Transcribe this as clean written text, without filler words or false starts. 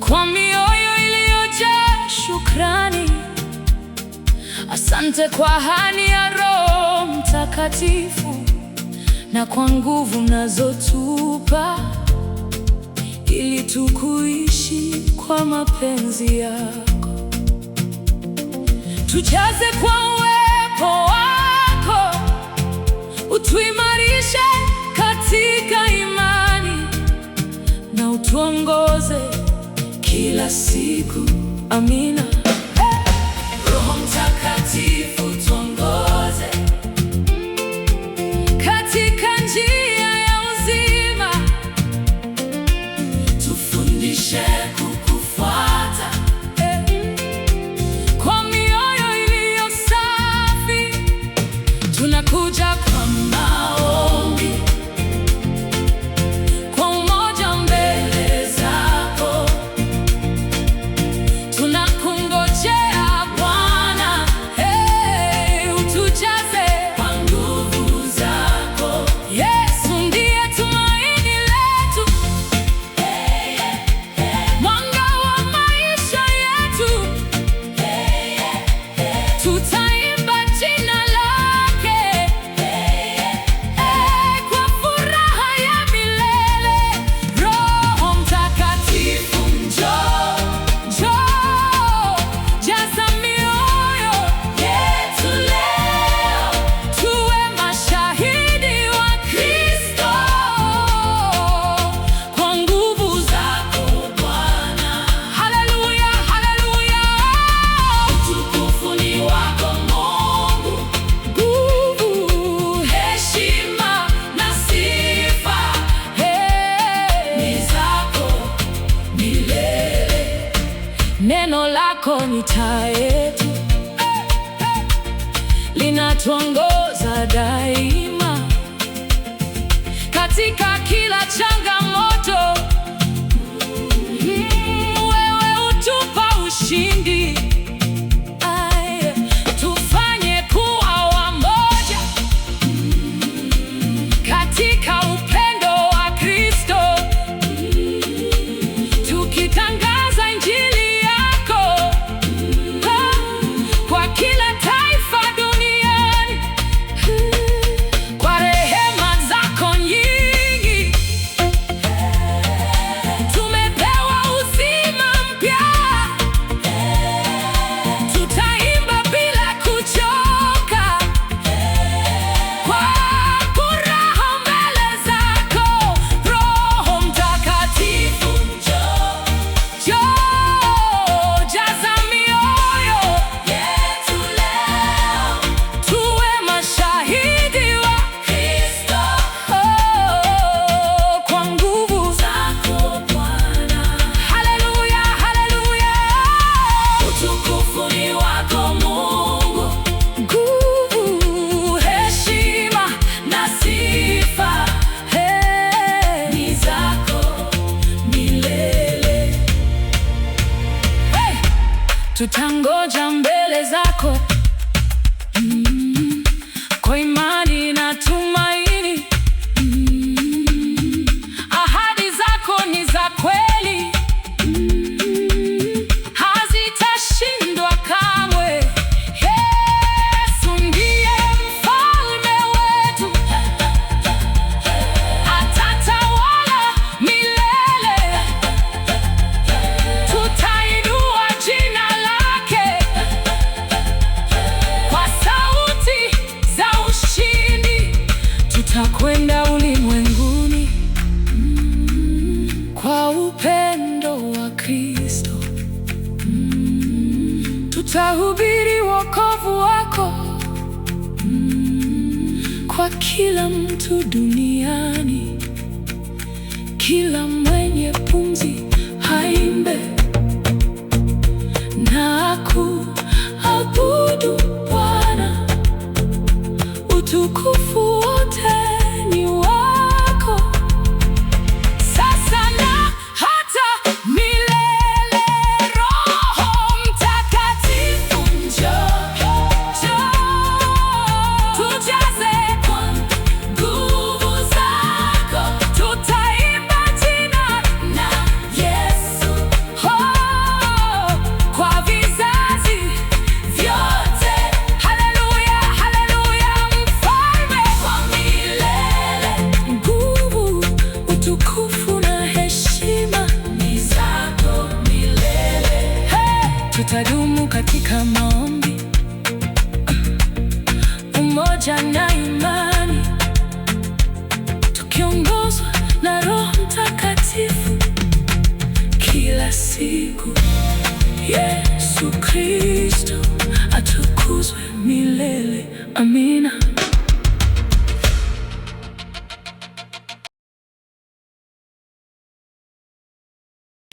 Kwa mioyo iliyojaa shukrani, asante kwa ahadi ya Roho Mtakatifu na kwa nguvu unazotupa ili tukuishi kwa mapenzi yako. Tujaze kwa uwepo wako, utuimarishe katika imani na utuongoze kila siku. Amina. Roho Mtakatifu, tuongoze katika njia ya uzima, tufundishe kukufuata kwa mioyo iliyo safi. Tunakuja kwa maombi, kwa umoja mbele zako, tunakungojea Bwana, hey, utujaze kwa nguvu zako. Yesu ndiye tumaini letu, mwanga wa maisha yetu, tutaimba jina lake kwa furaha ya milele. Roho Mtakatifu, njoo, njoo, jaza mioyo yetu leo, tuwe mashahidi wa Kristo kwa nguvu zako Bwana. Haleluya, haleluya, utukufu ni wako Mungu, nguvu, heshima na sifa, hey, ni zako milele. Neno lako ni taa yetu, linatuongoza daima katika kila changamoto. Wewe hutupa ushindi. Aye, tufanye kuwa wamoja katika upendo wa Kristo, tukitangaza Injili yako kwa kila taifa duniani. Kwa rehema zako nyingi tumepewa uzima mpya, tutaimba bila kuchoka kwa furaha mbele zako. Roho Mtakatifu, njoo, njoo, jaza mioyo yetu leo, tuwe mashahidi wa Kristo, oh, kwa nguvu zako Bwana. Haleluya, haleluya, utukufu ni wako Mungu, nguvu, heshima na sifa, hey, ni zako milele. Hey! Tutangoja mbele zako kwa imani na tumaini. Ahadi zako ni za kweli, hazitashindwa kamwe. Yesu ndiye mfalme wetu, atatawala milele. Tutainua jina lake kwa sauti za ushindi. Tutakwenda ulimwenguni kwa upendo wa Kristo. Tutahubiri wokovu wako kwa kila mtu duniani, kila mwenye pumzi haimbe na kuabudu Bwana. Utukufu wote ni wako, sasa na hata milele. Roho Mtakatifu, njoo, njoo, tujaze kwa nguvu zako, tutaimba jina Tutadumu katika maombi, umoja na imani, tukiongozwa na Roho Mtakatifu kila siku. Yesu Kristo atukuzwe milele. Amina.